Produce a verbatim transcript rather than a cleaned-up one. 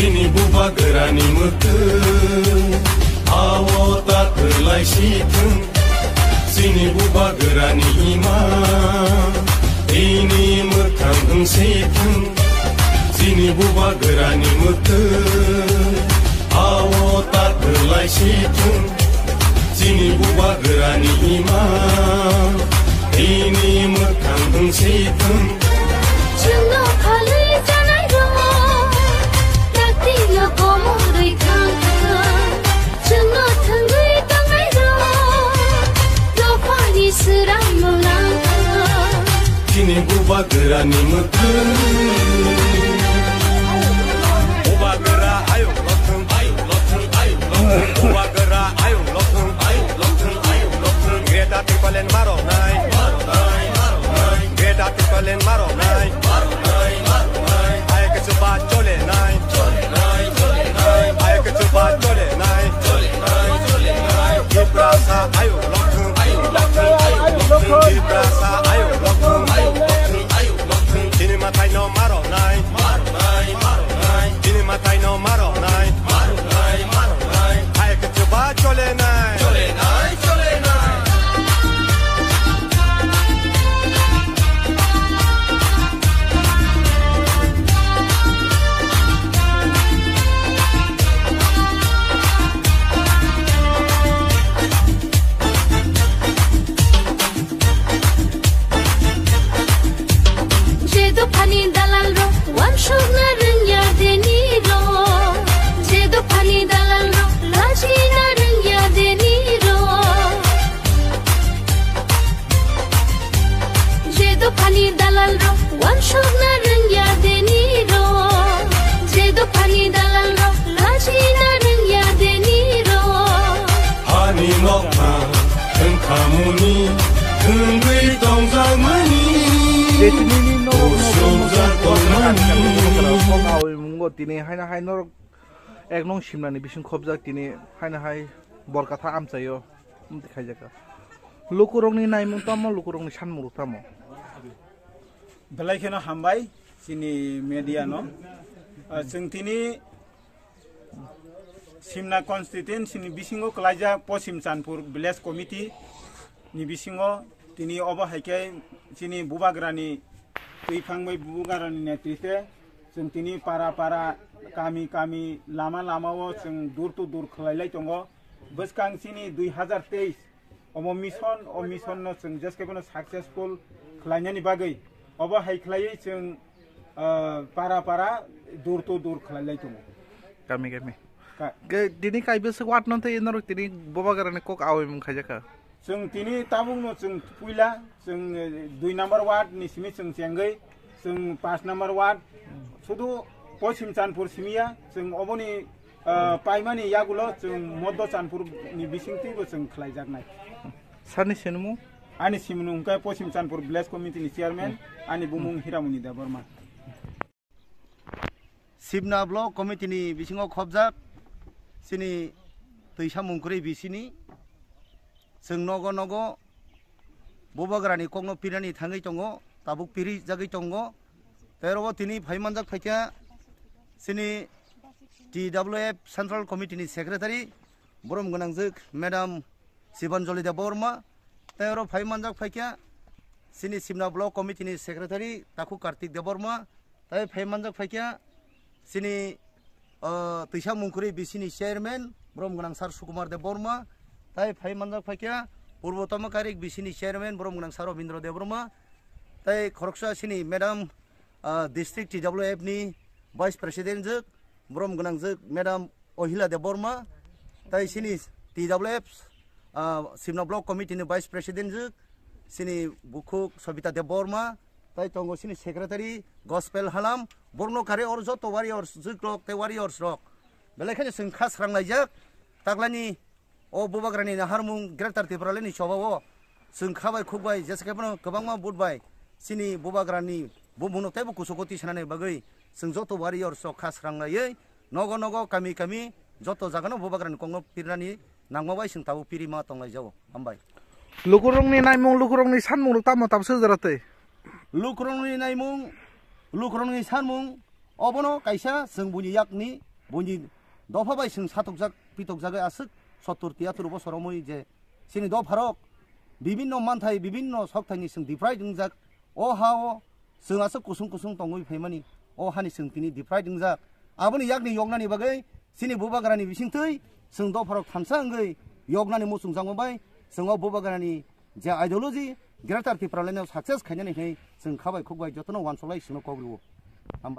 Chini bubagrani mwtwng, awo ta kwlai si thwng. Chini bubagrani ima, ini mwthang wng si thwng. Chini bubagrani mwtwng, awo ta kwlai si thwng. Chini bubagrani ima, ini mwthang wng si thwng. Chwngno phalwi chanairok, dakti no komorwi thang thang. Chwngno thwngwi tongnairok, dophani swrangno lang thang. Chini bubagrani mwtwng. Bubagra ayuk lothwng, ayuk lothwng, ayuk lothwng. Bubagra ayuk lothwng, ayuk lothwng, ayuk lothwng. Greater Tipraland maro nai, maro nai, maro nai. Greater Tipraland maro nai, maro nai, maro nai. Ayuk chuba chole nai, chole nai, chole nai. Ayuk chuba chole nai, chole nai, chole nai. Tiprasa ayuk lothwng, ayuk lothwng, ayuk lothwng. Tiprasa ayuk lothwng, ayuk lothwng, ayuk lothwng. Chini mathai no maro nai, maro nai, maro nai. Chini mathai no maro nai, maro nai, maro nai. Ayuk chuba chole nai, chole nai, chole nai. Je dophani dalalrok wansukna rwngya denirok, je dophani dalalrok lachina rwngya denirok. Je dophani dalalrok wansukna rwngya denirok, je dophani dalalrok lachina rwngya denirok. Hani nokha thwngkhamuni thwngwi tongjakmani. Usumjak tongmani. Kok awi mungo tini haina hai norok ek nong simnani bising khobjak tini haina hai borkatha amchaio. Amtwi khaijak. Lukurokni naimung tamo, lukurokni sanmung tamo. Belai kheno hambai chini media no. Ah, chwng tini Simna constituency ni bisingo kwlaijak Poschim Chanpur Village Committee ni bisingo tini obo hai khe chini bubagrani twi phang bai bubagrani netritwe chwng tini para para, kami kami, lama lama o chwng door to door khwlai lai tongo. Bwskang chini dui hazar teis omo mission, o mission no chwng jeskhe bono successful khlainani bagwi obo hai khlaiwi chwng, ah, para para, door to door khlai lai tongo. Kami kami. Ka- Ge-, tini kaibwswk ward no tei norok tini bubagrani kok awi mung khaijak kha? Chwng tini tabuk no chwng puila chwng, eh, dui number ward ni simi chwng chengwi chwng paanch number ward, sudu Poschim Chanpur simiya, chwng oboni, ah, paimani yagulo chwng Moddo Chanpur ni bisingtwibo chwng khlaijaknai. Sani sinimung? Ani simung hwnkhe Poschim Chanpur Village Committee ni chairman, ani bumung Hiramoni Debbarma. Simna Block Committee ni bisingo khobjak chini twisa mungkwrwi bisini chwng nogo nogo bubagrani kokno pirani thangwi tongo, tabuk piri jagwi tongo. Tei oro tini phai manjak phaikha chini T W F Central Committee ni secretary, borom gwnangjwk Madam Sibanjali Debbarma. Tei oro phai manjak phaikha chini Simna Block Committee ni secretary Takhu Kartik Debbarma. Tei phai manjak phaikha chini, ah, twisa mungkwrwi bisini chairman, borom gwnang Sir Sukumar Debbarma. Tei phai manjak phaikha Purbo Tamo Kairik bisini chairman, borom gwnang Sir Robindra Debbarma. Tei khoroksa chini Madam, ah, District T W F ni Vice President jwk, borom gwnang jwk Madam Ohila Debbarma, tei chini T W F, ah, Simna Block Committee ni Vice President jwk, chini bukhuk Sobita Debbarma, tei tongo chini Secretary Gospel Halam, borokno kare oro joto warriors jwk rok tei warriors rok. Belai kheno chwng kha srang laijak, taklani O Bubagrani naharmung Greater Tipralandni chobao chwng kha bai khuk bai jesa khe phano kwbangma vote bai chini Bubagrani bumungno teibo kuchugo tisanani bagwi chwng joto warriors rok kha sranglaiwi nogo nogo kami kami joto jagano Bubagrani kokno pirnani nangma bai chwng tabuk pirima tonglaijao. Hambai. Lukurokni naimung, lukurokni sanmungrok tamo tamo swijak twi? Lukurokni naimung, lukurokni sanmung, obono kaisa chwng buini yakni, buini dopha bai chwng satokjak, pitokjagwi aswk sottor tiyatur bosor romwi je chini dopharok bibinno manthai, bibinno sokthaini chwng deprive wngjak. O ha-o chwng aswk kusung kusung tongwi phaimani, o hani chwng tini deprive wngjak. Aboni yakni yoknani bagwi chini Bubagrani bisingtwi chwng dopharok thansa wngwi yoknani muchungjakma bai chwng o Bubagrani je ideology Greater Tipralandno success khainani hwnwi chwng kha bai khuk bai jotono uansuk lai chwngno kok rwo. Hambai.